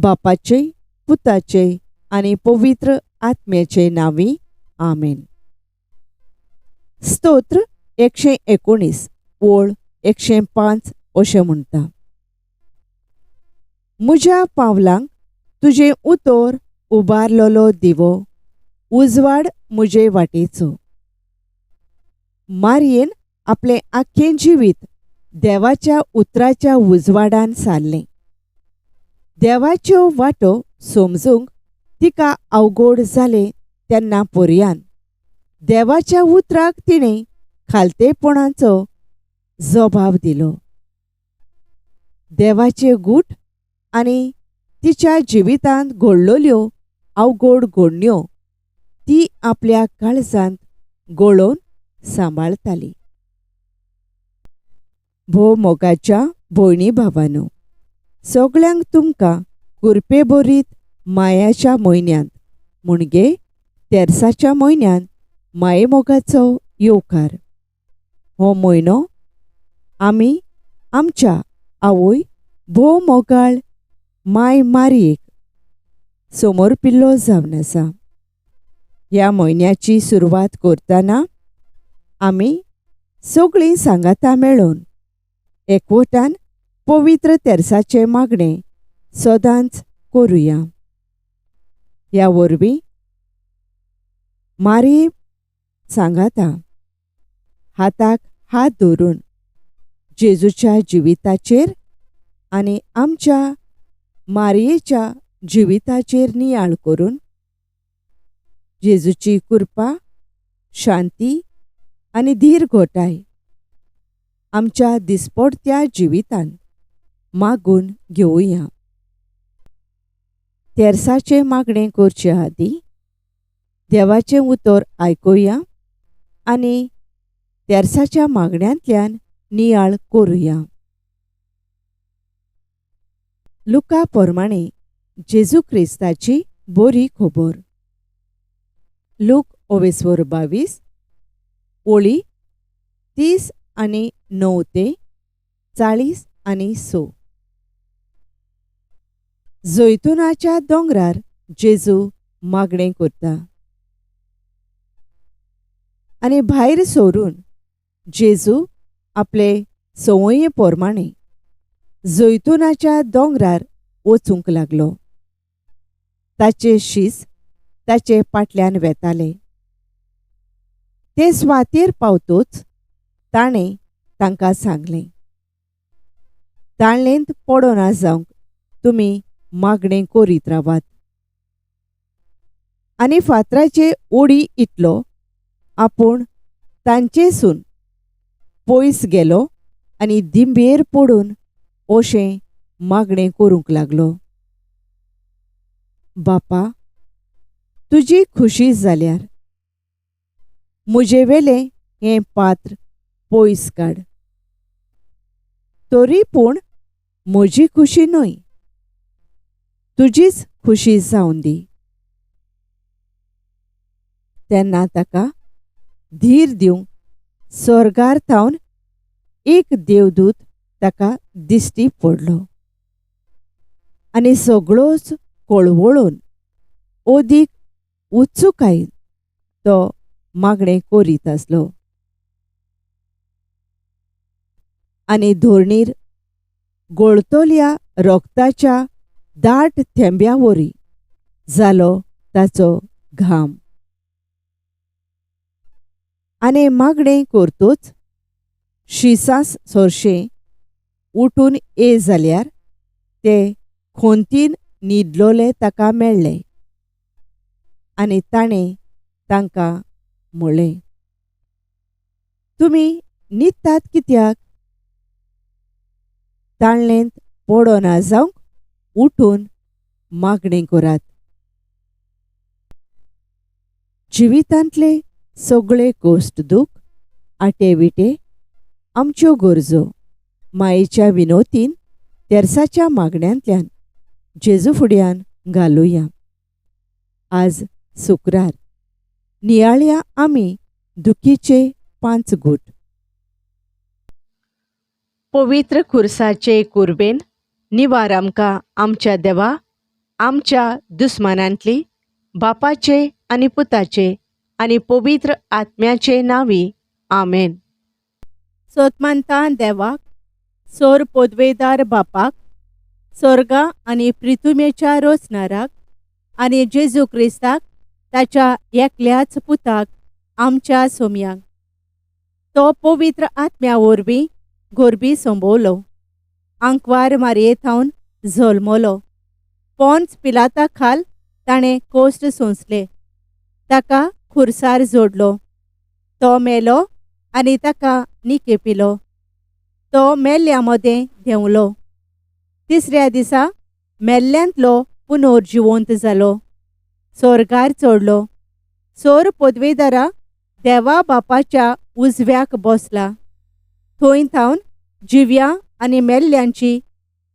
बापाचे, पुताचे आनी पवित्र आत्म्याचे नांवी, आमेन. स्तोत्र 119 ओळ 105 अशें म्हणटा, म्हज्या पावलांक तुजें उतर उबारलेलो दिवो, उजवाड म्हजे वाटेचो. मारयेन आपलें आख्खें जिवीत देवाच्या उतराच्या उजवाडान सारलें. देवाच्यो वाटो समजूंक तिका अवघड जालें तेन्ना पर्यान देवाच्या उतराक तिणें खालतेपणाचो जबाब दिलो. देवाचे गूट आनी तिच्या जिवितांत घडलेल्यो अवघड घडण्यो ती आपल्या काळजांत गळोवन सांबाळटाली. भोव मोगाच्या भयणी भावानो, सगळ्यांक तुमकां कुरपेभरीत मायाच्या म्हयन्यांत म्हणजे तेर्साच्या म्हयन्यांत मायेमोगाचो येवकार. हो म्हयनो आमी आमच्या आवय भोव मोगाळ माय मारयेक समर्पिल्लो जावन आसा. ह्या म्हयन्याची सुरवात करतना आमी सगळीं सांगाता मेळून एकवटान पवित्र तेर्साचें मागणें सदांच करुया. ह्या वरवीं मारये सांगाता हाताक हात धरून जेजूच्या जिविताचेर आनी आमच्या मारयेच्या जिविताचेर नियाळ करून जेजूची कृपा, शांती आनी धीर घोटाय आमच्या दिसपडत्या जिवितांत मागून घेवया. तेर्साचें मागणें करचे आदीं देवाचें उतर आयकुया आनी तेर्साच्या मागण्यांतल्यान नियाळ करुया. लुका प्रमाणे जेजू क्रिस्ताची बरी खबर. लूक ओवेस्वर 22 ओळी 30 आनी 9 ते 40 आनी 6. जैतुनाच्या दोंगरार जेजू मागणें करता आनी भायर सरून जेजू आपले संवये प्रमाणे जैतुनाच्या दोंगरार वचूंक लागलो. ताचे शीस ताचे फाटल्यान वेताले. ते सुवातेर पावतूच ताणें तांकां सांगलें, ताळेंत पडना जावंक तुमी मागणें करीत रावात. आनी फातराचे ओडी इतलो आपूण तांचेसून पयस गेलो आनी दिंबेर पडून अशें मागणें करूंक लागलो, बापा, तुजी खुशी जाल्यार म्हजे वेलें हें पात्र पयस काड, तरी पूण म्हजी खुशी न्हय, तुजीच खुशी जावन दी. तेन्ना ताका धीर दिवंक स्वर्गार थावन एक देवदूत ताका दिश्टी पडलो आनी सगळोच कळवळून अदीक उत्सुकायेन तो मागणें करीत आसलो आनी धरणीर गळतल्या रोगताच्या दाट थेंब्या वरी जालो ताचो घाम. आनी मागणें करतूच शिसां सरशें उठून ये जाल्यार ते खोंतीन न्हिदलोले ताका मेळ्ळे आनी ताणें तांकां म्हळें, तुमी न्हिदतात कित्याक? ताळेंत पडना जावंक उठून मागणें करात. जिवितांतले सगळे कश्ट दूख, आटे विटे, आमच्यो गरजो मायेच्या विनोतीन तेर्साच्या मागण्यांतल्यान जेजू फुड्यान घालुया. आज शुक्रार, नियाळया आमी दुखीचे 5 गूट. पवित्र खुर्साचे कुर्बेन निवार आमकां आमच्या देवा आमच्या दुस्मानांतली बापाचे आनी पुताचे आनी पवित्र आत्म्याचे नांवी आमेन. सोतमानता देवाक, सोर पोदवेदार बापाक, सोर्गा आनी प्रिथुमेच्या रोचनाराक आनी जेजू क्रिस्ताक ताच्या एकल्याच पुताक आमच्या सोमयाक, तो पवित्र आत्म्या वरवीं गोरबी संबवलो, आंकवार मारये थावन जल्मलो, पोन्स पिलाता खाल ताणें कोश्ट सोंसले, ताका खुरसार जोडलो, तो मेलो आनी ताका निकेपिलो, तो मेल्ल्या मदें देंवलो, तिसऱ्या दिसा मेल्ल्यांतलो पुनर्जिवंत जालो, सोर्गार चडलो, सोर पदवेदारा देवा बापाच्या उजव्याक बसला, थंय थावन जिव्या आनी मेल्ल्यांची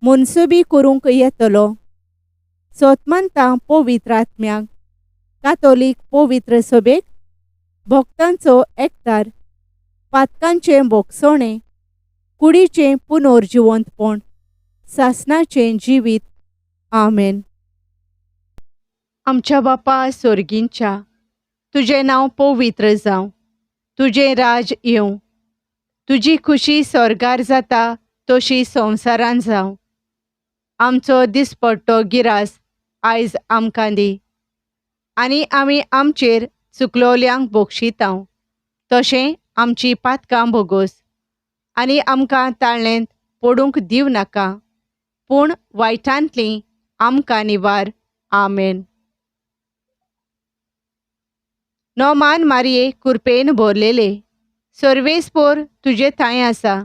मनसुबी करूंक येतलो. सोतमानता पवित्र आत्म्याक, कातोलीक पवित्र सभेक, भक्तांचो एकतार, पातकांचें बोगसणें, कुडीचें पुनर्जिवंतपण, सासणाचें जिवीत. आमेन. आमच्या बापा सोर्गींच्या, तुजें नांव पवित्र जावं, तुजें राज येवं, तुजी खुशी स्वर्गार जाता तशी संवसारान जावं. आमचो दिसपट्टो गिरास आयज आमकां दी आनी आमी आमचेर चुकलोल्यांक बक्षितांव तशें आमची पातकां भोगोस आनी आमकां ताळ्ळेंत पडूंक दिव नाका, पूण वायटांतली आमकां निवार. आमेन. नोमान मारये कुरपेन भरलेले, सर्वेस्पोर तुजे थांय आसा,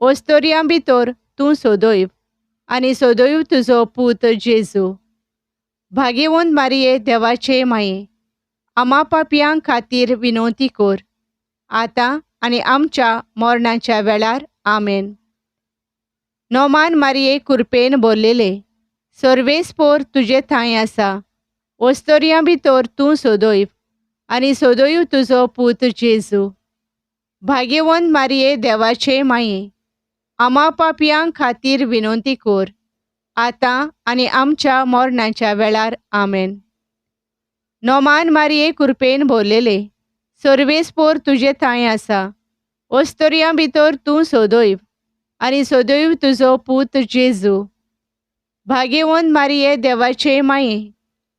ओस्तोरयां भितर तूं सोदोयव आनी सोदोयव तुजो पूत जेजू. भागेवंत मारये देवाचे माये, आमा पापयां खातीर विनवती कर, आतां आनी आमच्या मरणाच्या वेळार. आमेन. नोमान मारये कुरपेन भरलेले, सर्वेस्पोर तुजे थांय आसा, ओस्तोरयां भितर तूं सोदोयव आनी सोदोयव तुजो पूत जेजू. भाग्यवंत मारये देवाचे माये, आमा पापयां खातीर विनवती कर, आतां आनी आमच्या मरणाच्या वेळार. आमेन. नोमान मारये कुरपेन भरलेले, सर्वेस्पोर तुजे थांय आसा, ओस्तोरयां भितर तूं सोदोयव आनी सोदोयव तुजो पूत जेजू. भाग्यवंत मारये देवाचे माये,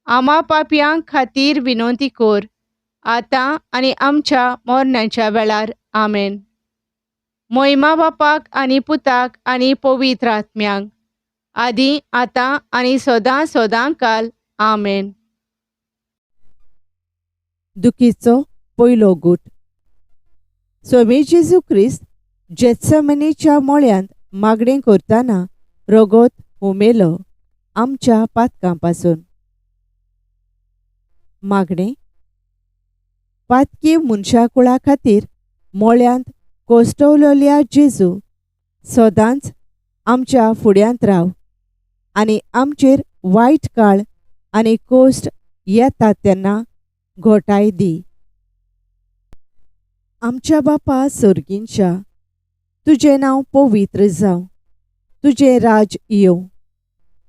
आमा पापयां खातीर विनवती कर, आतां आनी आमच्या मरणाच्या वेळार. आमेन. मोहिमा बापाक आनी पुताक आनी पवित्र आत्म्याक, आदी आतां आनी सदां सदां काल. आमेन. दुखीचो पयलो गूट. स्वामी जेजू क्रिस्त जेत्समनीच्या मोळ्यांत मागणें करतना रगत हुमेलो आमच्या पातकां पासून. मागणें पातकी मनशाकुळा खातीर मोळ्यांत कोश्टवलेल्या जेजू, सदांच आमच्या फुड्यांत राव आनी आमचेर वायट काळ आनी कोश्ट येता तेन्ना घोटाय दी. आमच्या बापा सोर्गींच्या, तुजें नांव पवित्र जावं, तुजें राज येवं,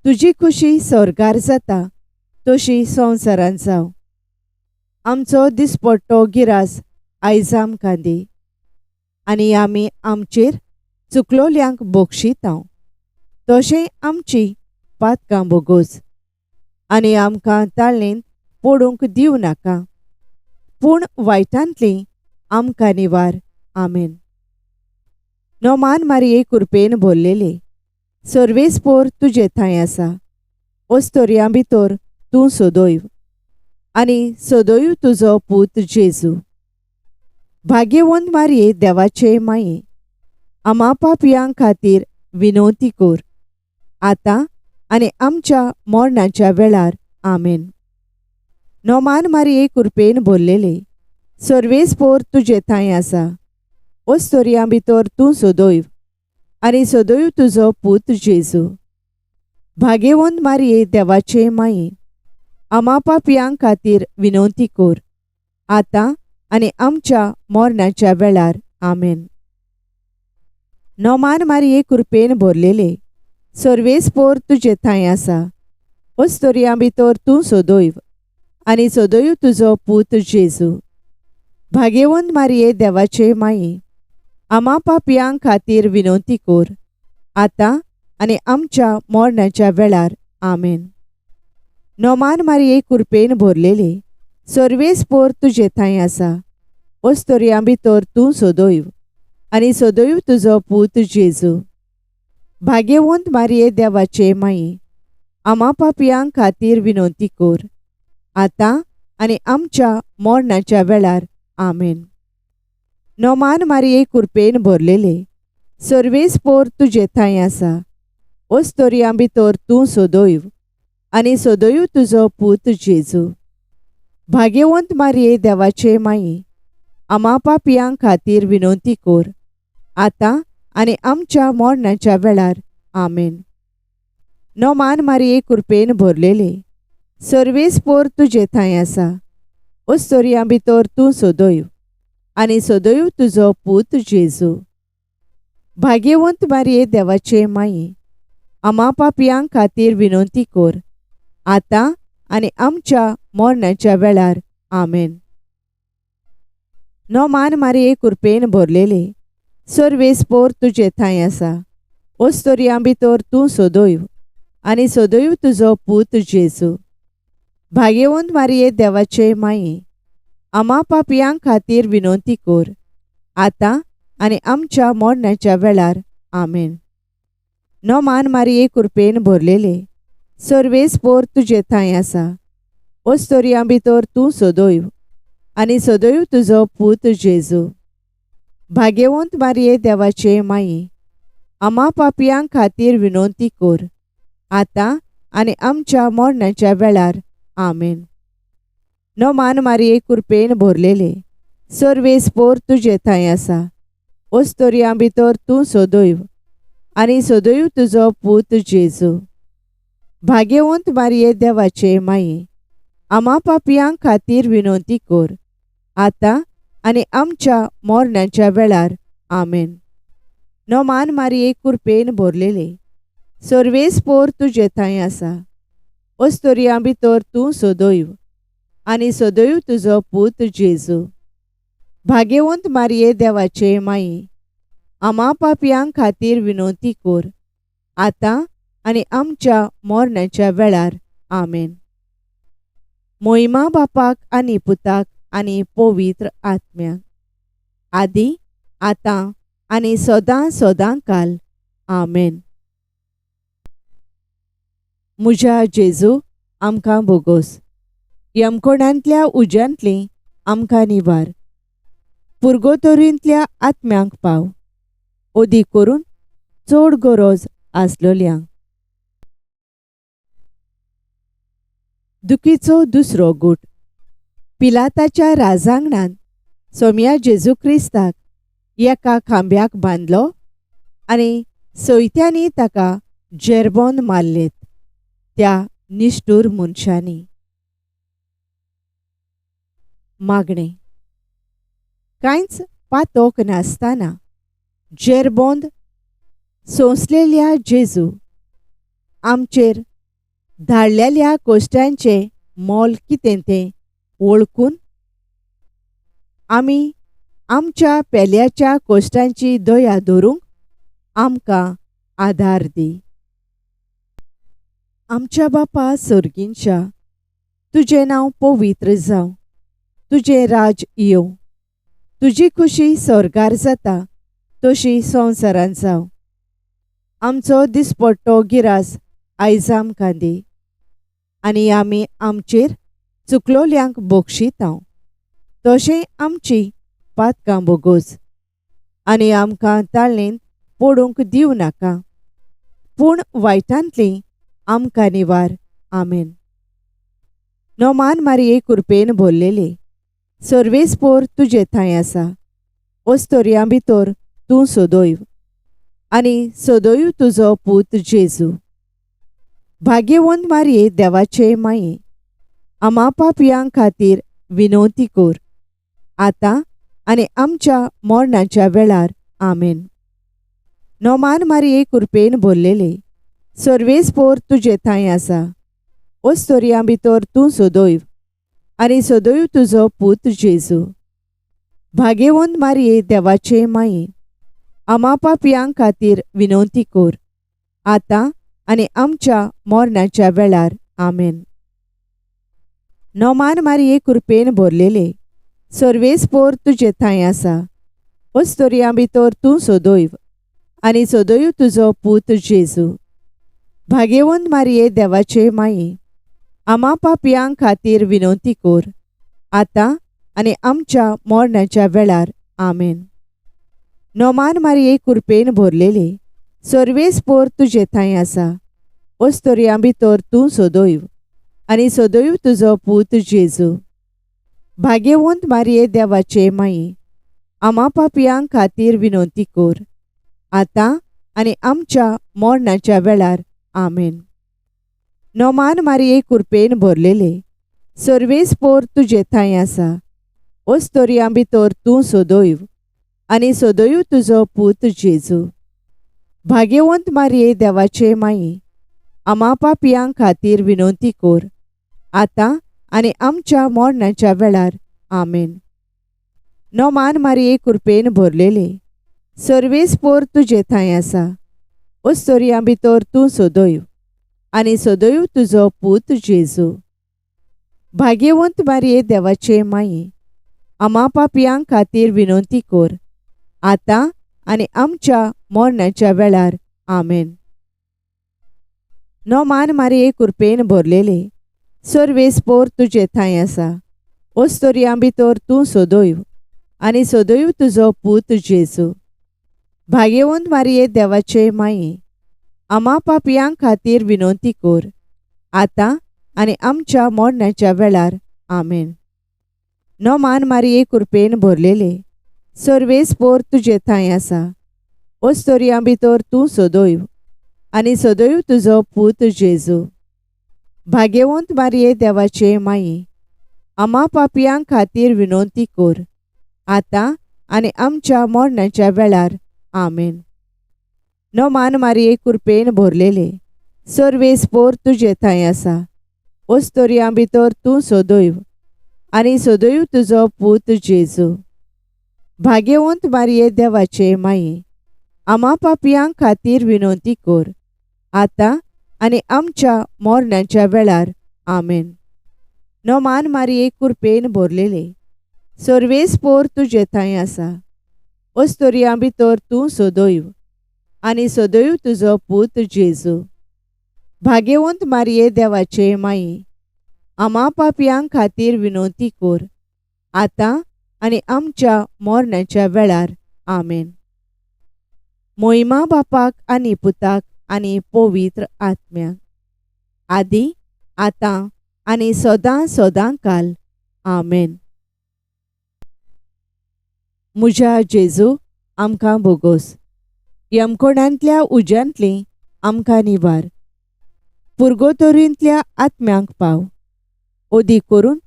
तुजी खुशी स्वर्गार जाता तशी संवसारांत जावं. आमचो दिसपट्टो गिरास आयज आमकां दी आनी आमी आमचेर चुकलोल्यांक बक्षितांव तशें आमची पातकां भोगोस आनी आमकां ताळ्ळेंत पडूंक दिवं नाका, पूण वायटांतली आमकां निवार. आमेन. नोमान मारये कुरपेन भरलेले, सर्वेस्पोर तुजे थांय आसा, ओस्तोरयां भितर तूं सोदोयव आनी सोदोयव तुजो पूत जेजू. भाग्यवंत मारये देवाचे माये, आमा पापयां खातीर विनवती कर, आतां आनी आमच्या मरणाच्या वेळार. आमेन. नोमान मारये कुरपेन भरलेले, सर्वेस्पोर तुजे थांय आसा, ओस्तोरयां भितर तूं सोदोयव आनी सोदोयव तुजो पूत जेजू. भाग्यवंत मारये देवाचे माये, आमा पापयां खातीर विनवती कर, आतां आनी आमच्या मरणाच्या वेळार. आमेन. नोमान मारये कुरपेन भरलेले, सर्वेस्पोर तुजे थांय आसा, ओस्तोरयां भितर तूं सदैव आनी सदैव तुजो पूत जेजू. भाग्यवंत मारये देवाचे माये, आमा पापयां खातीर विनवती कर, आतां आनी आमच्या मरणाच्या वेळार. आमेन. नोमान मारये कुरपेन भरलेले, सर्वेस्पोर तुजे थंय आसा. ओस्तोरयां भितर तूं सदैव आनी सदैव तुजो पूत जेजू. भाग्यवंत मारये देवाचे माये, आमा पापयां खातीर विनवती कर, आतां आनी आमच्या मरणाच्या वेळार. आमेन. नोमान मारये कुरपेन भरलेले, सर्वेस्पोर तुजे थंय आसा. ओस्तोरयां भितर तूं सदैव आनी सदैव तुजो पूत जेजू. भाग्यवंत मारये देवाचे माये, आमा पापयां खातीर विनवती कर, आतां आनी आमच्या मरणाच्या वेळार. आमेन. नोमान मारये कुरपेन भरलेले, सर्वेस्पोर तुजे थंय आसा. ओस्तोरयां भितर तूं सदैव आनी सदैव तुजो पूत जेजू. भाग्यवंत मारये देवाचे माये, आमा पापयां खातीर विनवती कर, आतां आनी आमच्या मरणाच्या वेळार. आमेन. नोमान मारये कुरपेन भरलेले, सर्वेस्पोर तुजे थंय आसा. ओस्तोरयां भितर तूं सदैव आनी सदैव तुजो पूत जेजू. भाग्यवंत मारये देवाचे माये, आमा पापयां खातीर विनवती कर, आतां आनी आमच्या मरणाच्या वेळार. आमेन. नोमान मारये कुरपेन भरलेले, सर्वेस्पोर तुजे थंय आसा. ओस्तोरयां भितर तूं सदैव आनी सदैव तुजो पूत जेजू. भाग्यवंत मारये देवाचे माये, आमा पापयां खातीर विनवती कर, आतां आनी आमच्या मरणाच्या वेळार. आमेन. नोमान मारये कुरपेन भरलेले, सर्वेस्पोर तुजे थंय आसा. ओस्तोरयां भितर तूं सदैव आनी सदैव तुजो पूत जेजू. भाग्यवंत मारये देवाचे माये, आमा पापयां खातीर विनवती कर, आतां आनी आमच्या मरणाच्या वेळार. आमेन. नोमान मारये कुरपेन भरलेले, सर्वेस्पोर तुजे थंय आसा. ओस्तोरयां भितर तूं सदैव आनी सदैव तुजो पूत जेजू. भाग्यवंत मारये देवाचे माये, आमा पापयां खातीर विनवती कर, आतां आनी आमच्या मरणाच्या वेळार. आमेन. मोहिमा बापाक आनी पुताक आनी पवित्र आत्म्याक, आदी आतां आनी सदां सदां काल. आमेन. म्हज्या जेजू, आमकां बोगोस. यमकोणांतल्या उज्यांतली आमकां निवार. पुर्गोतोरींतल्या आत्म्यांक पाव, अदीक करून चड गरज आसलोल्यांक. दुखीचो दुसरो गूट. पिलाताच्या राजांगणांत सोम्या जेजू क्रिस्ताक एका खांब्याक बांदलो आनी सयत्यांनी ताका जेरबोन मारलेत त्या निश्ठूर मनशांनी. मागणें. कांयच पातोक नासतना जेरबोंद सोंसलेल्या जेजू, आमचेर धाडलेल्या कोश्टांचें मोल कितें तें वळखून आमी आमच्या पेल्याच्या कोश्टांची दया धरूंक आमकां आदार दी. आमच्या बापा सर्गींच्या, तुजें नांव पवित्र जावं, तुजें राज येवं, तुजी खुशी स्वर्गार जाता तशी संवसारांत जावं. आमचो दिसपट्टो गिरास आयज आमकां दी आनी आमी आमचेर चुकलोल्यांक बक्षितांव तशें आमची पातकां बोगोस आनी आमकां ताळणेंत पडूंक दिवं नाका, पूण वायटांतली आमकां निवार. आमेन. नोमान मारये कुरपेन भरलेले, सर्वेस्पोर तुजे थंय आसा. ओस्तोरयां भितर तूं सदैव आनी सदैव तुजो पूत जेजू. भाग्यवंत मारये देवाचे माये, आमा पापयां खातीर विनवती कर, आतां आनी आमच्या मरणाच्या वेळार. आमेन. नोमान मारये कुरपेन भरलेले, सर्वेस्पोर तुजे थंय आसा. ओस्तोरयां भितर तूं सदैव आनी सदैव तुजो पूत जेजू. भाग्यवंत मारये देवाचे माये, आमा पापयां खातीर विनवती कर, आतां आनी आमच्या मरणाच्या वेळार. आमेन. नोमान मारये कृपेन भरलेले, सर्वेस्पोर तुजे थांय आसा. ओस्तोरयां भितर तूं सदैव आनी सदैव तुजो पूत जेजू. भाग्यवंत मारये देवाचे माये, आमा पापयां खातीर विनवती कर, आतां आनी आमच्या मरणाच्या वेळार. आमेन. नोमान मारये कृपेन भरलेले, सर्वेस्पोर तुजे थांय आसा. ओस्तोरयां भितर तूं सदैव आनी सदैव तुजो पूत जेजू. भाग्यवंत मारये देवाचे माये, आमा पापयां खातीर विनवती कर, आतां आनी आमच्या मरणाच्या वेळार. आमेन. नोमान मारये कृपेन भरलेले, सर्वेस्पोर तुजे थांय आसा. ओस्तोरयां भितर तूं सदैव आनी सदैव तुजो पूत जेजू. भाग्यवंत मारये देवाचे माये, आमा पापयां खातीर विनवती कर, आतां आनी आमच्या मरणाच्या वेळार. आमेन. नोमान मारये कृपेन भरलेले, सर्वेस्पोर तुजे थांय आसा. ओस्तोरयां भितर तूं सदैव आनी सदैव तुजो पूत जेजू. भाग्यवंत मारये देवाचे माये, आमा पापयां खातीर विनवती कर, आतां आनी आमच्या मरणाच्या वेळार. आमेन. नोमान मारये कृपेन भरलेले, सर्वेस्पोर तुजे थांय आसा. ओस्तोरयां भितर तूं सदैव आनी सदैव तुजो पूत जेजू. भाग्यवंत मारये देवाचे माये, आमा पापयां खातीर विनवती कर, आतां आनी आमच्या मरणाच्या वेळार. आमेन. नोमान मारये कृपेन भरलेले, सर्वेस्पोर तुजे थांय आसा. ओस्तोरयां भितर तूं सदैव आनी सदैव तुजो पूत जेजू. भाग्यवंत मारये देवाचे माये, आमा पापयां खातीर विनवती कर, आतां आनी आमच्या मरणाच्या वेळार. आमेन. नोमान मारये कृपेन भरलेले, सर्वेस्पोर तुजे थांय आसा. ओस्तोरयां भितर तूं सदैव आनी सदैव तुजो पूत जेजू. भाग्यवंत मारये देवाचे माये, आमा पापयां खातीर विनवती कर, आतां आनी आमच्या मरणाच्या वेळार. आमेन. नोमान मारये कृपेन भरलेले, सर्वेस्पोर तुजे थांय आसा. ओस्तोरयां भितर तूं सदैव आनी सदैव तुजो पूत जेजू. भाग्यवंत मारये देवाचे माये, आमा पापयां खातीर विनवती कर, आतां आनी आमच्या मरणाच्या वेळार. आमेन. मोहिमा बापाक आनी पुताक आनी पवित्र आत्म्याक, आदी आतां आनी सदां सदां काल. आमेन. म्हज्या जेजू, आमकां बोगोस. यमकोणांतल्या उज्यांतली आमकां निवार. पुर्गोतोरींतल्या आत्म्यांक पाव, ओदी करून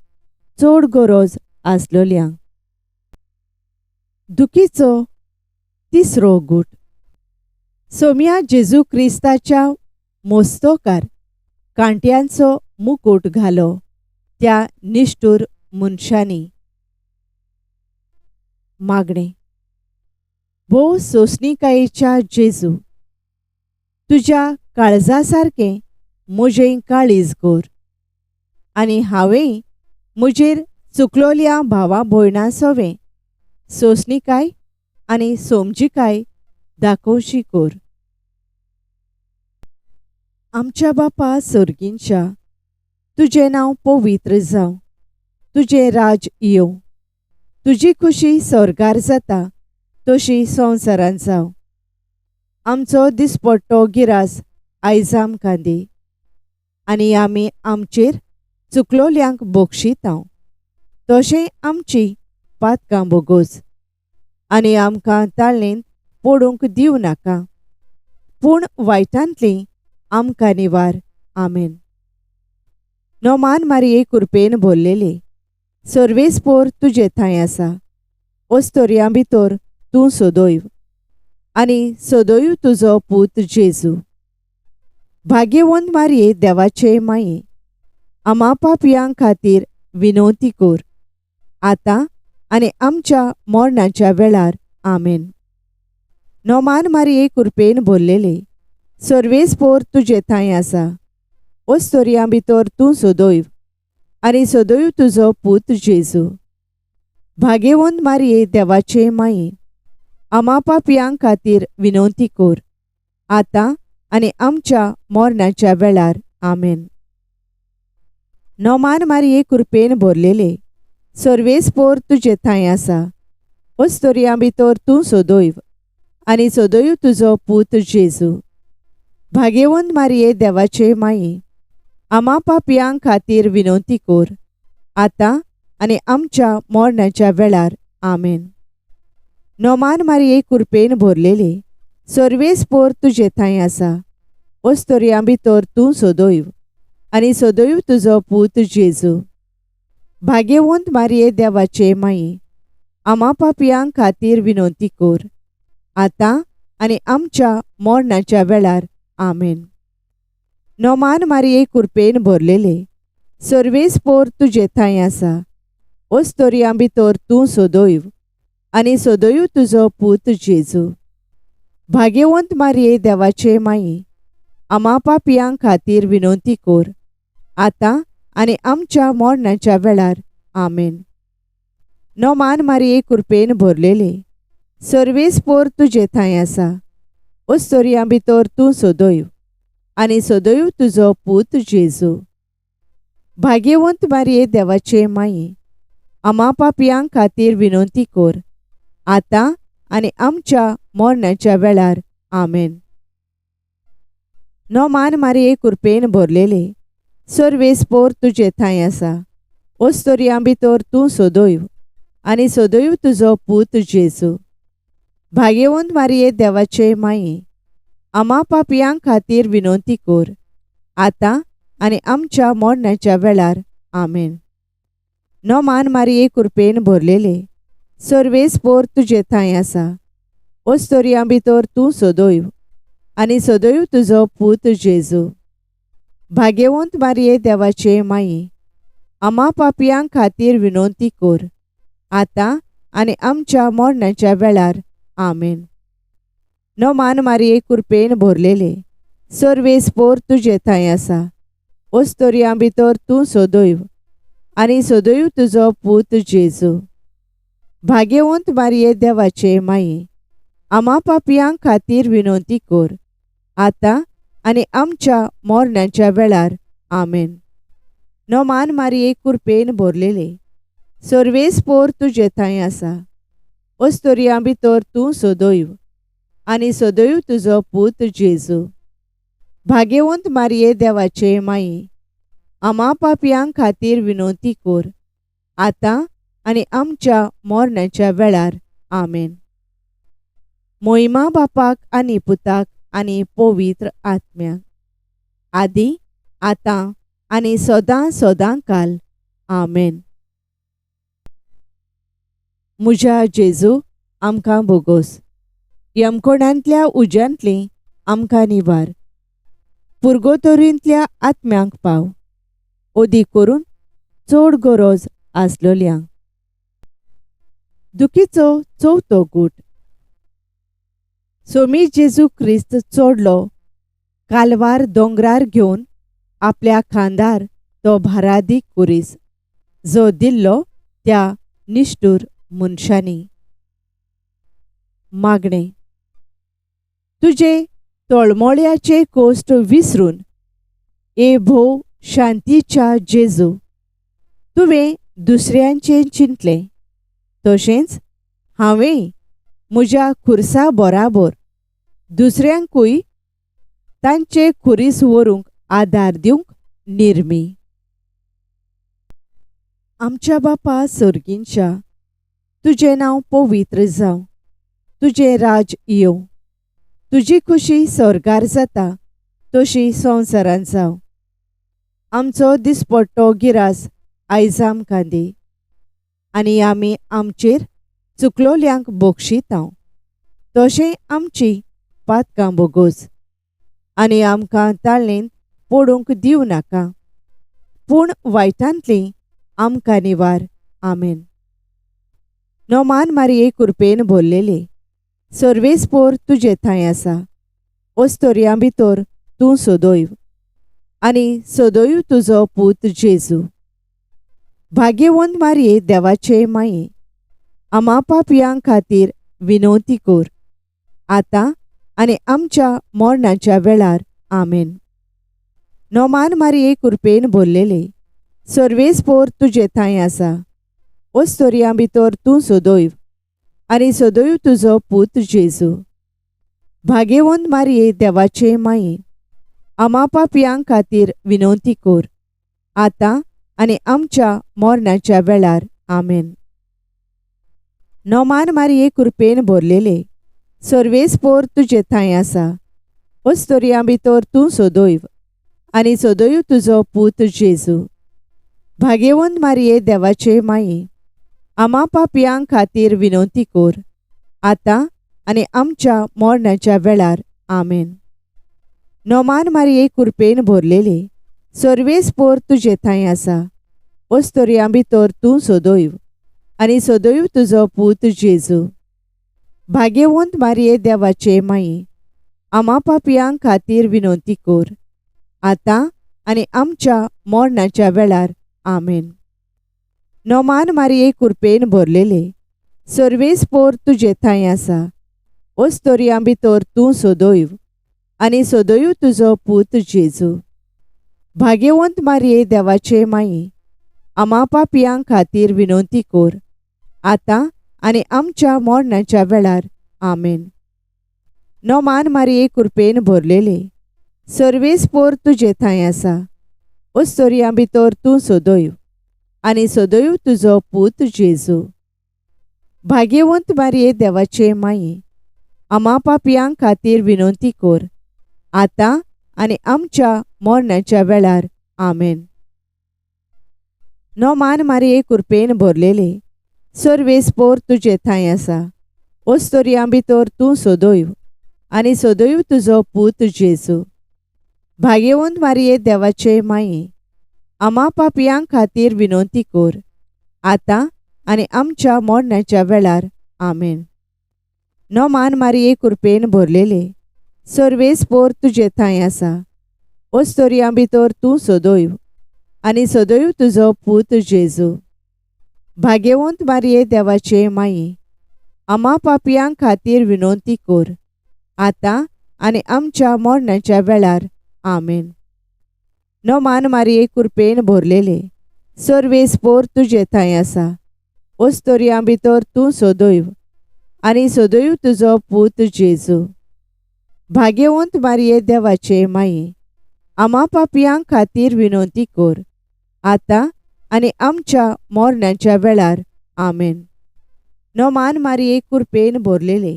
चड गरज आसलोल्यांक. दुखीचो तिसरो गूट. सोम्या जेजू क्रिस्ताच्या मोस्तोकार कांट्यांचो मुकूट घालो त्या निश्ठूर मनशांनी. मागणें. भोव सोंसणीकायेच्या जेजू, तुज्या काळजा सारकें म्हजें काळीज कर आनी हांवें म्हजेर चुकलोल्या भावा भयणां सोवें सोंसणीकाय आनी सोमजिकाय दाखोवची कर. आमच्या बापा सर्गींच्या, तुजें नांव पवित्र जावं, तुजें राज येवं, तुजी खुशी स्वर्गार जाता तशी संवसारांत जावं. आमचो दिसपट्टो गिरास आयज आमकां दी आनी आमी आमचेर चुकलोल्यांक बक्षितांव तशें आमची पातकां बोगोस आनी आमकां ताळणेंत पडूंक दिवं नाका, पूण वायटांतली आमकां निवार. आमेन. नोमान मारये कृपेन भरलेले, सर्वेस्पोर तुजे थांय आसा. ओस्तोरयां भितर तूं सदैव आनी सदैव तुजो पूत जेजू. भाग्यवंत मारये देवाचे माये, आमा पापयां खातीर विनवती कर, आतां आनी आमच्या मरणाच्या वेळार. आमेन. नोमान मारिये कृपेन भरलेले, सर्वेस्पोर तुजे थांय आसा. ओस्तोरयां भितर तूं सदैव आनी सदैव तुजो पूत जेजू. भाग्यवंत मारिये देवाचे माये, आमा पापयां खातीर विनवती कर, आतां आनी आमच्या मरणाच्या वेळार. आमेन. नोमान मारिये कृपेन भरलेले, सर्वेस्पोर तुजे थांय आसा. ओस्तोरयां भितर तूं सदैव आनी सदैव तुजो पूत जेजू. भाग्यवंत मारिये देवाचे माये, आमा पापयां खातीर विनवती कर, आतां आनी आमच्या मरणाच्या वेळार. आमेन. नोमान मारिये कृपेन भरलेले, सर्वेस्पोर तुजे थांय आसा. ओस्तोरयां भितर तूं सदैव आनी सदैव तुजो पूत जेजू. भाग्यवंत मारिये देवाचे माये, आमा पापयां खातीर विनवती कर, आतां आनी आमच्या मरणाच्या वेळार. आमेन. नोमान मारिये कृपेन भरलेले, सर्वेस्पोर तुजे थांय आसा. ओस्तोरयां भितर तूं सदैव आनी सदैव तुजो पूत जेजू. भाग्यवंत मारिये देवाचे माये, आमा पापयां खातीर विनवती कर, आतां आनी आमच्या मरणाच्या वेळार. आमेन. नोमान मारिये कृपेन भरलेले, सर्वेस्पोर तुजे थांय आसा. ओस्तोरयां भितर तूं सदैव आनी सदैव तुजो पूत जेजू. भाग्यवंत मारिये देवाचे माये, आमा पापयां खातीर विनवती कर, आतां आनी आमच्या मरणाच्या वेळार. आमेन. नोमान मारिये कृपेन भरलेले, सर्वेस्पोर तुजे थांय आसा. ओस्तोरयां भितर तूं सदैव आनी सदैव तुजो पूत जेजू. भाग्यवंत मारिये देवाचे माये, आमा पापयां खातीर विनवती कर, आतां आनी आमच्या मरणाच्या वेळार. आमेन. नोमान मारिये कृपेन भरलेले, सर्वेस्पोर तुजे थांय आसा. ओस्तोरयां भितर तूं सदैव आनी सदैव तुजो पूत जेजू. भाग्यवंत मारिये देवाचे माये, आमा पापयां खातीर विनवती कर, आतां आनी आमच्या मरणाच्या वेळार. आमेन. नोमान मारिये कृपेन भरलेले, सर्वेस्पोर तुजे थांय आसा. ओस्तोरयां भितर तूं सदैव आनी सदैव तुजो पूत जेजू. भाग्यवंत मारिये देवाचे माये, आमा पापयां खातीर विनवती कर, आतां आनी आमच्या मरणाच्या वेळार. आमेन. नोमान मारिये कृपेन भरलेले, सर्वेस्पोर तुजे थांय आसा. ओस्तोरयां भितर तूं सदैव आनी सदैव तुजो पूत जेजू. भाग्यवंत मारिये देवाचे माये, आमा पापयां खातीर विनवती कर, आतां आनी आमच्या मरणाच्या वेळार. आमेन. मोहिमा बापाक आनी पुताक आनी पवित्र आत्म्याक, आदी आतां आनी सदां सदां काल. आमेन. म्हज्या जेजू, आमकां बोगोस. यमकोणांतल्या उज्यांतली आमकां निवार. पुर्गोतोरींतल्या आत्म्यांक पाव, ओदी करून चड गरज आसलोल्यांक. दुखीचो चवथो गूट. सोमी जेजू क्रिस्त चडलो कालवार दोंगरार घेवन आपल्या खांदार तो भारादीक कुरीस जो दिल्लो त्या निश्ठूर मनशांनी. मागणें. तुजे तळमळ्याचे कोश्ट विसरून ए भोव शांतीच्या जेजू, तुवें दुसऱ्यांचें चिंतलें, तशेंच हांवें म्हज्या खुर्सा बराबर दुसऱ्यांकूय तांचे खुरीस व्हरूंक आदार दिवंक निर्मी. आमच्या बापा सर्गींच्या, तुजें नांव पवित्र जावं, तुजें राज येवं, तुजी खुशी स्वर्गार जाता तशी संवसारांत जावं. आमचो दिसपट्टो गिरास आयज आमकां दी, आनी आमी आमचेर चुकलोल्यांक बक्षितांव, तशें आमची पातकां बोगोस, आनी आमकां ताळेंत पडूंक दिवं नाका, पूण वायटांतली आमकां निवार. आमेन. नोमान मारये कुरपेन भरलेले सर्वेस्पोर तुजे थंय आसा, ओस्तोरयां भितर तूं सदैव आनी सदैव तुजो पूत जेजू. भाग्यवंत मारये देवाचे माये, आमा पापयां खातीर विनवती कर, आतां आनी आमच्या मरणाच्या वेळार. आमेन. नोमान मारये कुरपेन भरलेले सर्वेस्पोर तुजे थंय आसा, ओस्तोरयां भितर तूं सदैव आनी सदैव तुजो पूत जेजू. भाग्यवंत मारये देवाचे माये, आमा पापयां खातीर विनवती कर, आतां आनी आमच्या मरणाच्या वेळार. आमेन. नोमान मारये कुरपेन भरलेले सर्वेस्पोर तुजे थंय आसा, ओस्तोरयां भितर तूं सदैव आनी सदैव तुजो पूत जेजू. भाग्यवंत मारये देवाचे माये, आमा पापयां खातीर विनवती कर, आतां आनी आमच्या मरणाच्या वेळार. आमेन. नोमान मारये कुरपेन भरलेले सर्वेस्पोर तुजे थंय आसा, ओस्तोरयां भितर तूं सदैव आनी सदैव तुजो पूत जेजू. भाग्यवंत मारये देवाचे माये, आमा पापयां खातीर विनवती कर, आतां आनी आमच्या मरणाच्या वेळार. आमेन. नोमान मारये कुरपेन भरलेले सर्वेस्पोर तुजे थंय आसा, ओस्तोरयां भितर तूं सदैव आनी सदैव तुजो पूत जेजू. भाग्यवंत मारये देवाचे माये, आमा पापयां खातीर विनवती कर, आतां आनी आमच्या मरणाच्या वेळार. आमेन. नोमान मारये कुरपेन भरलेले सर्वेस्पोर तुजे थंय आसा, ओस्तोरयां भितर तूं सदैव आनी सदैव तुजो पूत जेजू. भाग्यवंत मारये देवाचे माये, आमा पापयां खातीर विनवती कर, आतां आनी आमच्या मरणाच्या वेळार. आमेन. नोमान मारये कुरपेन भरलेले सर्वेस्पोर तुजे थंय आसा, ओस्तोरयां भितर तूं सदैव आनी सदैव तुजो पूत जेजू. भाग्यवंत मारये देवाचे माये, आमा पापयां खातीर विनवती कर, आतां आनी आमच्या मरणाच्या वेळार. आमेन. नोमान मारये कुरपेन भरलेले सर्वेस्पोर तुजे थंय आसा, ओस्तोरयां भितर तूं सदैव आनी सदैव तुजो पूत जेजू. भाग्यवंत मारये देवाचे माये, आमा पापयां खातीर विनवती कर, आतां आनी आमच्या मरणाच्या वेळार. आमेन. नोमान मारये कुरपेन भरलेले सर्वेस्पोर तुजे थंय आसा, ओस्तोरयां भितर तूं सदैव आनी सदैव तुजो पूत जेजू. भाग्यवंत मारये देवाचे माये, आमा पापयां खातीर विनवती कर, आतां आनी आमच्या मरणाच्या वेळार. आमेन. नोमान मारये कुरपेन भरलेले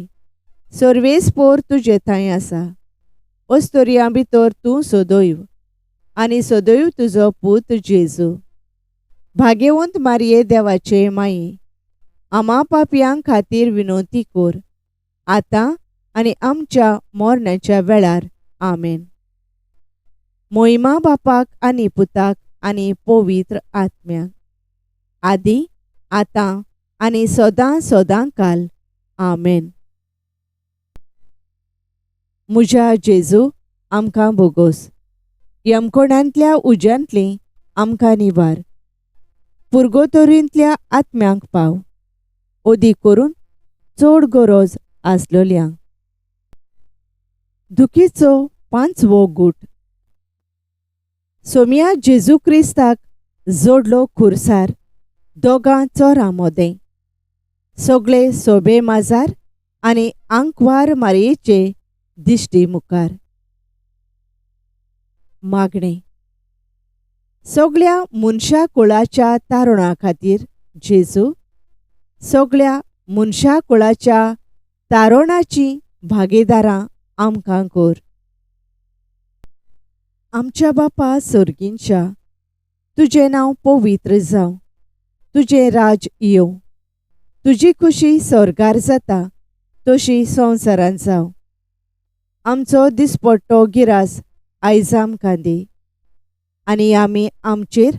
सर्वेस्पोर तुजे थंय आसा, ओस्तोरयां भितर तूं सदैव आनी सदैव तुजो पूत जेजू. भाग्यवंत मारये देवाचे माये, आमा पापयां खातीर विनवती कर, आतां आनी आमच्या मरणाच्या वेळार. आमेन. मोहिमा बापाक आनी पुताक आनी पवित्र आत्म्याक, आदी आतां आनी सदां सदां काल. आमेन. म्हज्या जेजू, आमकां बोगोस, यमकोणांतल्या उज्यांतली आमकां निवार, पुर्गोतोरींतल्या आत्म्यांक पाव, ओदी करून चड गरज आसलोल्यांक. दुखीचो पांचवो गूट. सोमया जेजू क्रिस्ताक जोडलो खुरसार, दोगां चोरां मोदें, सगळे सोबे माजार आनी आंकवार मारयेचे दिश्टी मुखार. मागणें. सगळ्या मनशा कुळाच्या तारुणा खातीर जेजू, सगळ्या मनशा कुळाच्या तारुणाची भागीदारां आमकां कर. आमच्या बापा सर्गींच्या, तुजें नांव पवित्र जावं, तुजें राज येवं, तुजी खुशी स्वर्गार जाता तशी संवसारांत जावं. आमचो दिसपट्टो गिरास आयज आमकां दी, आनी आमी आमचेर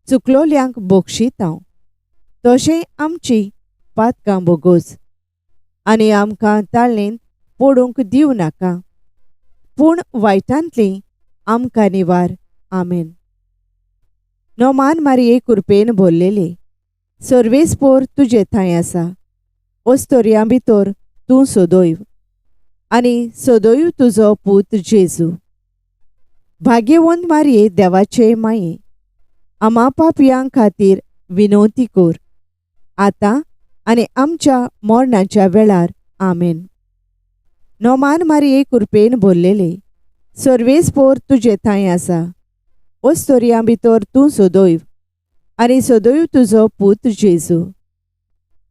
चुकलोल्यांक बोगशितांव तशें आमची पातकां बोगोस आनी आमकां ताळेंत पडूंक दिवं नाका पूण वायटांतली आमकां निवार. आमेन. नोमान मारये कुरपेन भरलेले सर्वेस्पोर तुजे थंय आसा. ओस्तोरयां भितर तूं सदैव आनी सदैव तुजो पूत जेजू. भाग्यवंत मारये देवाचे माये आमा पापयां खातीर विनवती कर आतां आनी आमच्या मरणाच्या वेळार. आमेन. नोमान मारये कुरपेन भरलेले सर्वेस्पोर तुजे थंय आसा. ओस्तोरयां भितर तूं सदैव आनी सदैव तुजो पूत जेजू.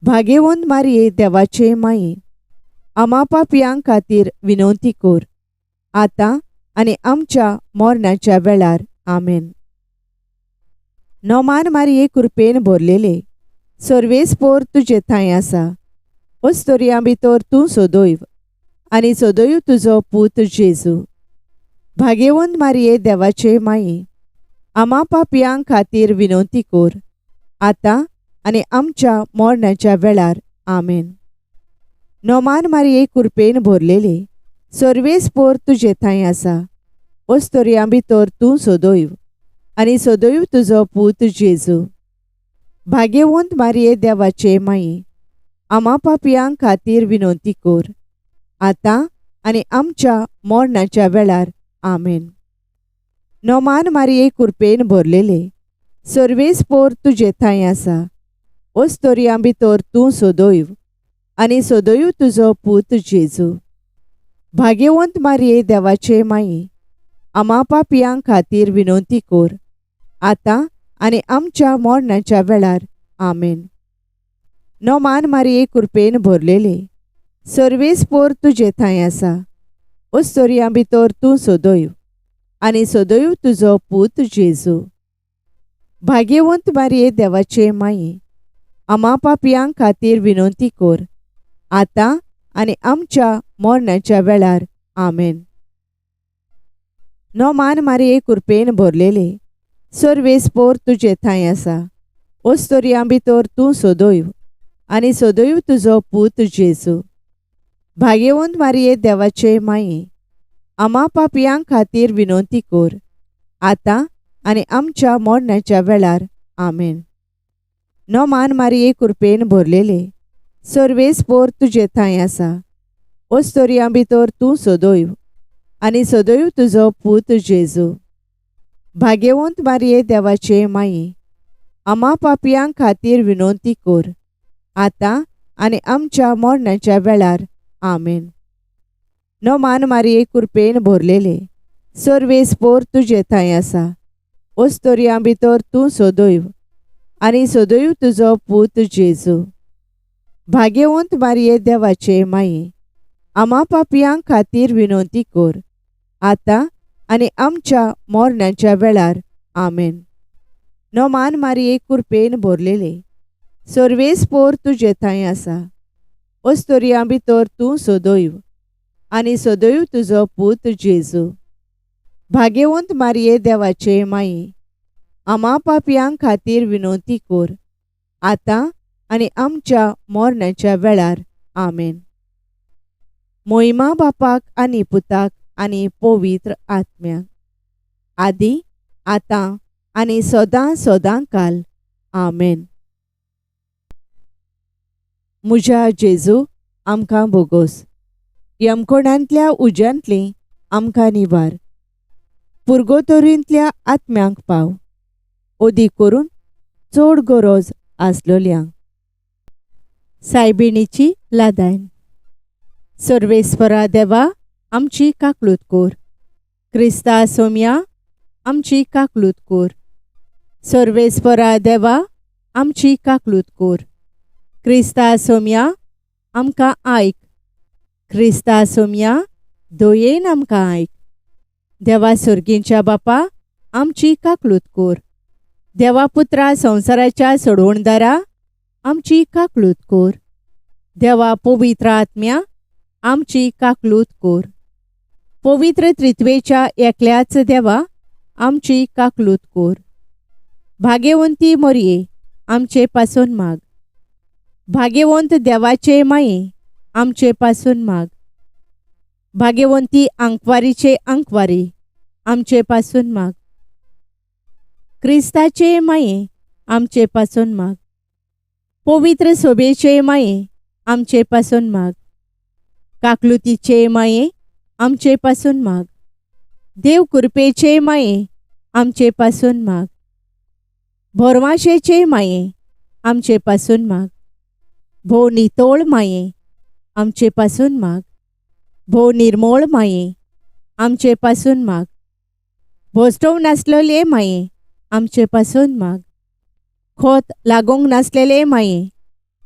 भाग्यवंत मारये देवाचे माये आमा पापयां खातीर विनवती कर आतां आनी आमच्या मरणाच्या वेळार. आमेन. नोमान मारये कुरपेन भरलेले सर्वेस्पोर तुजे थंय आसा. ओस्तोरयां भितर तूं सदैव आनी सदैव तुजो पूत जेजू. भाग्यवंत मारये देवाचे माये आमा पापयां खातीर विनवती कर आतां आनी आमच्या मरणाच्या वेळार. आमेन. नोमान मारये कुरपेन भरलेले सर्वेस्पोर तुजे थंय आसा. ओस्तोरयां भितर तूं सदैव आनी सदैव तुजो पूत जेजू. भाग्यवंत मारये देवाचे माये आमा पापयां खातीर विनवती कर आतां आनी आमच्या मरणाच्या वेळार. आमेन. नोमान मारये कुरपेन भरलेले सर्वेस्पोर तुजे थंय आसा. ओस्तोरयां भितर तूं सदैव आनी सदैव तुजो पूत जेजू. भाग्यवंत मारये देवाचे माये आमा पापयां खातीर विनवती कर आतां आनी आमच्या मरणाच्या वेळार. आमेन. नोमान मारये कुरपेन भरलेले सर्वेस्पोर तुजे थंय आसा. ओस्तोरयां भितर तूं सदैव आनी सदैव तुजो पूत जेजू. भाग्यवंत मारये देवाचे माये आमा पापयां खातीर विनवती कर आतां आनी आमच्या मरणाच्या वेळार. आमेन. नोमान मारये कुरपेन भरलेले सर्वेस्पोर तुजे थंय आसा. ओस्तोरयां भितर तूं सदैव आनी सदैव तुजो पूत जेजू. भाग्यवंत मारये देवाचे माये आमा पापयां खातीर विनवती कर आतां आनी आमच्या मरणाच्या वेळार. आमेन. नोमान मारये कुरपेन भरलेले सर्वेस्पोर तुजे थंय आसा. ओस्तोरयां भितर तूं सदैव आनी सदैव तुजो पूत जेजू. भाग्यवंत मारये देवाचे माये आमा पापयां खातीर विनवती कर आतां आनी आमच्या मरणाच्या वेळार. आमेन. नोमान मारये कुरपेन भरलेले सर्वेस्पोर तुजे थंय आसा. ओस्तोरयां भितर तूं सदैव आनी सदैव तुजो पूत जेजू. भाग्यवंत मारये देवाचे माये आमा पापयां खातीर विनवती कर आतां आनी आमच्या मरणाच्या वेळार. आमेन. नोमान मारये कुरपेन भरलेले सर्वेस्पोर तुजे थंय आसा. ओस्तोरयां भितर तूं सदैव आनी सदैव तुजो पूत जेजू. भाग्यवंत मारये देवाचे माये आमा पापयां खातीर विनवती कर आतां आनी आमच्या मरणाच्या वेळार. आमेन. मोहिमा बापाक आनी पुताक आनी पवित्र आत्म्याक, आदी आतां आनी सदां सदां काल. आमेन. म्हज्या जेजू आमकां बोगोस. यमकोणांतल्या उज्यांतली आमकां निवार. पुर्गोतोरींतल्या आत्म्यांक पाव ओदी करून चड गरज आसलोल्यांक. सायबिणीची लादायन. सर्वेस्परा देवा आमची काकलूत कोर. क्रिस्ता सोम्या आमची काकलूत कोर. सर्वेस्परा देवा आमची काकलूत कोर. क्रिस्ता सोम्या आमकां आयक. क्रिस्ता सोम्या दयेन आमकां आयक. देवा सर्गींच्या बापा आमची काकलूत कोर. देवा पुत्रा संवसाराच्या सोडवणदारा आमची काकलूत कोर. देवा पवित्र आत्म्या आमची काकलूत कोर. पवित्र त्रित्वेच्या एकल्याच देवा आमची काकलूत कोर. भागेवंती मोरये आमचे पासून माग. भागेवंत देवाचे माये आमचे पासून माग. भागेवंती आंकवारीचे आंकवारी आमचे पासून माग. क्रिस्ताचे माये आमचे पासून माग. पवित्र सोबेचे माये आमचे पासून माग. काकलुतीचे माये आमचे पासून माग. देव कृपेचे माये आमचे पासून माग. भोरवाशेचे माये आमचे पासून माग. भोव नितोळ माये आमचे पासून माग. भोव निर्मोळ माये आमचे पासून माग. भोसटोव नासलेले माये आमचे पासून माग. खोत लागूंक नासलेले माये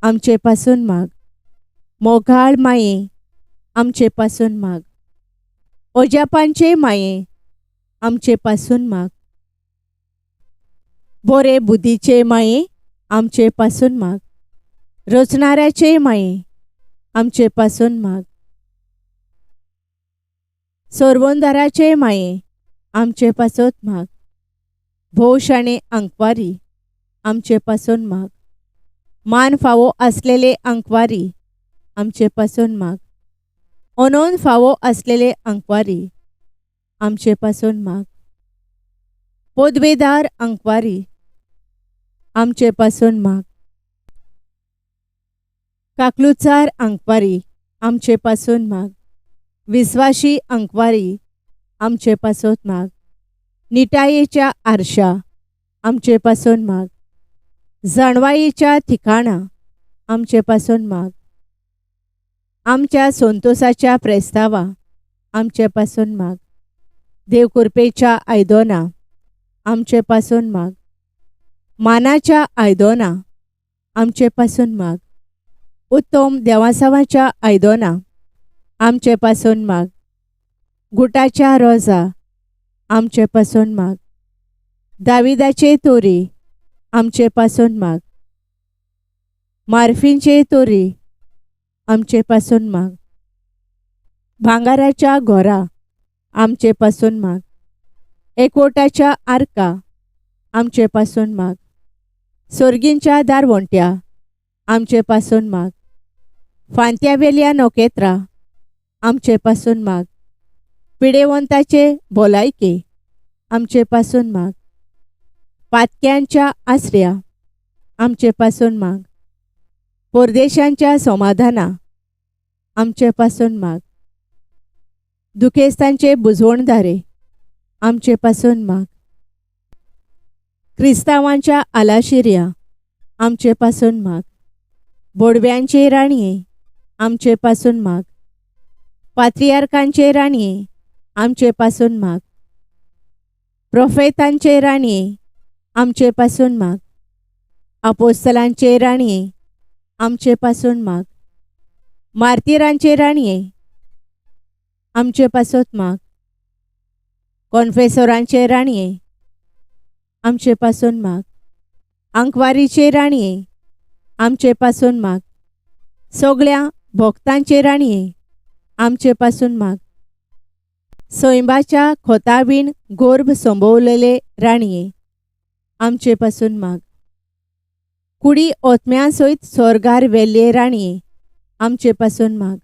आमचे पासून माग. मोगाळ माये आमचे पासून माग. ओजापांचे माये आमचे पासून माग. बोरे बुद्धीचे माये आमचे पासून माग. रचणाऱ्याचे माये आमचे पासून माग. सोरवंदाराचे माये आमचे पासत माग. भोव शाणे आंकवारी आमचे पासून माग. मान फावो आसलेले आंकवारी आमचे पासून माग. अनोन फावो आसलेले आंकवारी आमचे पासून माग. पदवेदार आंकवारी आमचे पासून माग. काकलुचार आंकवारी आमचे पासून माग. विस्वाशी आंकवारी आमचे पासत माग. निटायेच्या आरशा आमचे पासून माग. जाणवायेच्या ठिकाणा आमचे पासून माग. आमच्या संतोसाच्या प्रस्तावा आमचे पासून माग. देवकृपेच्या आयदोना आमचे पासून माग. मानाच्या आयदोना आमचे पासून माग. उत्तम देवासावाच्या आयदोना आमचे पासून माग. गुटाच्या रोजा आमचे पासून माग. दाविदाचे तोरी आमचे पासून माग. मार्फींचे तोरी आमचे पासून माग. भांगाराच्या घोरा आमचे पासून माग. एकवटाच्या आर्का आमचे पासून माग. सोर्गींच्या दारवंट्या आमचे पासून माग. फांत्यावेल्या नखेत्रां आमचे पासून माग. पिडेवंताचे भलायके आमचे पासून माग. पातक्यांच्या आसऱ्या आमचे पासून माग. परदेशांच्या समाधाना आमचे पासून माग. दुखेस्तांचे बुजवणदारे आमचे पासून माग. क्रिस्तांवांच्या आलाशिऱ्या आमचे पासून माग. बोडव्यांचे राणये आमचे पासून माग. पात्रियार्कांचे राणये आमचे पासून माग. प्रोफेतांचे राणये आमचे पासून माग. आपोस्तलांचे राणये आमचे पासून माग. मार्तिरांचे राणये आमचे पासत माग. कॉन्फेसोरांचे राणये आमचे पासून माग. आंकवारीचे राणये आमचे पासून माग. सगळ्या भक्तांचे राणये आमचे पासून माग. सैंबाच्या खोतावीण गोर्भ संभवलेले राणये आमचे पासून माग. कुडी ओतम्या सयत स्वर्गार वेल्ले राणये आमचे पासून माग.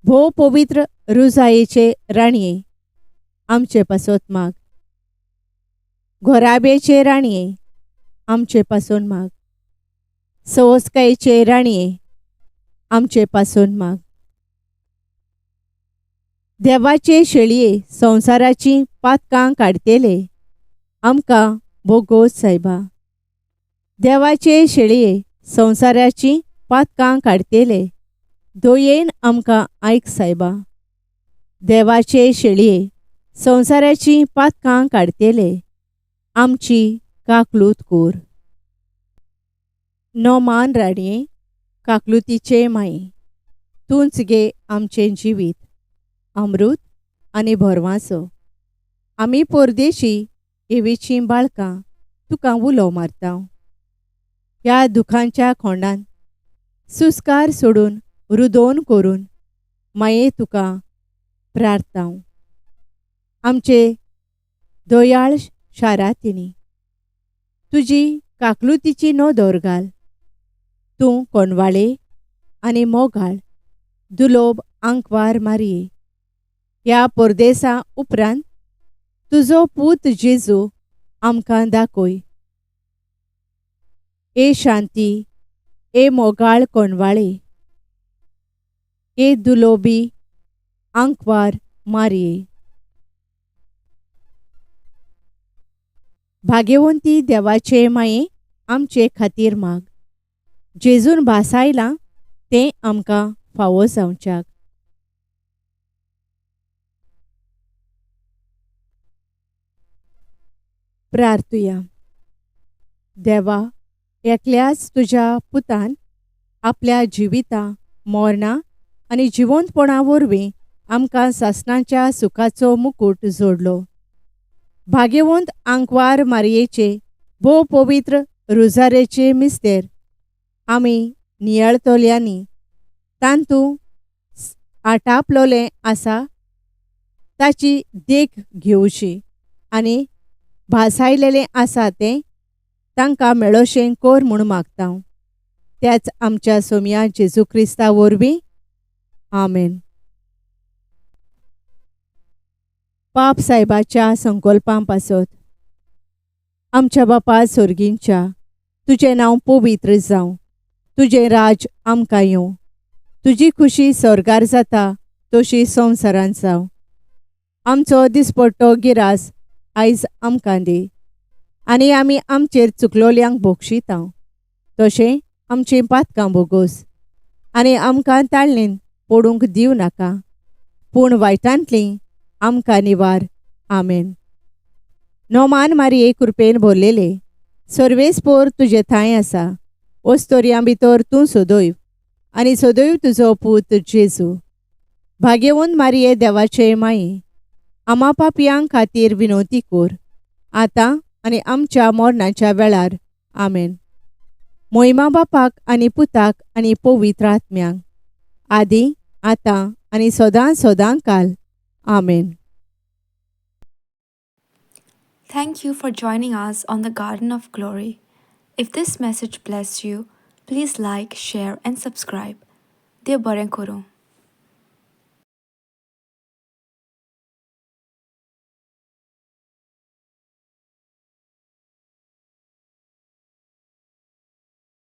भोव पवित्र रुजायेचे राणये आमचे पासत माग. घोराबेचे राणये आमचे पासून माग. सवस्कायेचे राणये आमचे पासून माग. देवाचे शेळये संवसाराची पातकां काडटेले आमकां भोगोस सायबा. देवाचे शेळये संवसाराची पातकां काडटेले दयेन आमकां आयक सायबा. देवाचे शेळये संवसाराची पातकां काडटेले आमची काकलूत कोर. नोमान राणये काकलुतीचे माये तूंच गे आमचें जिवीत अमृत आनी भरवासो. आमी परदेशी एवीचीं बाळकां तुका उलो मारता. ह्या दुखांच्या खोंडान सुस्कार सोडून रुदोन करून माये तुका प्रार्थांव. आमचे दयाळ शारातिनी तुजी काकलुतीची नदर घाल. तूं कोणवाळे आनी मोगाळ दुलोब आंकवार मारये, ह्या परदेसा उपरांत तुजो पूत जेजू आमकां दाखय. ए शांती, ए मोगाळ कोणवाळे, ए दुलोबी आंकवार मारये. भाग्यवंती देवाचे माये, आमचे खातीर माग. जेजून भासायलां तें आमकां फावो जावच्याक. प्रार्थुया. देवा, एकल्याच तुज्या पुतान आपल्या जिविता, मरणा आनी जिवंतपणा वरवीं आमकां सासणाच्या सुखाचो मुकूट जोडलो. भाग्यवंत आंकवार मारयेचे भोव पवित्र रुजारेचे मिस्तेर आमी नियाळतल्यांनी तांतू आटापलोलें आसा ताची देख घेवची आनी भासायलेलें आसा तें तांकां मेळोशें कोर म्हूण मागता. त्याच आमच्या सोमया जेजू क्रिस्ता वरवीं. आमेन. पाप साहेबाच्या संकल्पां पासत. आमच्या बापा सोर्गींच्या, तुजें नांव पवित्र जावं, तुजें राज आमकां येवं, तुजी खुशी स्वर्गार जाता तशी संवसारांत जावं. आमचो दिसपट्टो गिरास आयज आमकां दी आनी आमी आमचेर चुकलोल्यांक भोगशिता तशें आमचीं पातकां भोगोस आनी आमकां ताळणेन पडूंक दिवं नाका, पूण वायटांतलीं आमकां निवार. आमेन. नोमान मारये कृपेन भरलेले, सर्वेस्पोर तुजे थांय आसा. ओस्तोरयां भितर तूं सदैव आनी सदैव तुजो पूत जेजू. भाग्यवंत मारये देवाचे माये, आमा पापयां खातीर विनवती कोर, आतां आनी आमच्या मरणाच्या वेळार. आमेन. मोहिमा बापाक आनी पुताक आनी पवित्र आत्म्यांक, आदी आतां आनी सदां सदां काल. आमेन. Thank you for joining us on the Garden of Glory. If this message blessed you, please like, share, and subscribe. देव बरें करूं.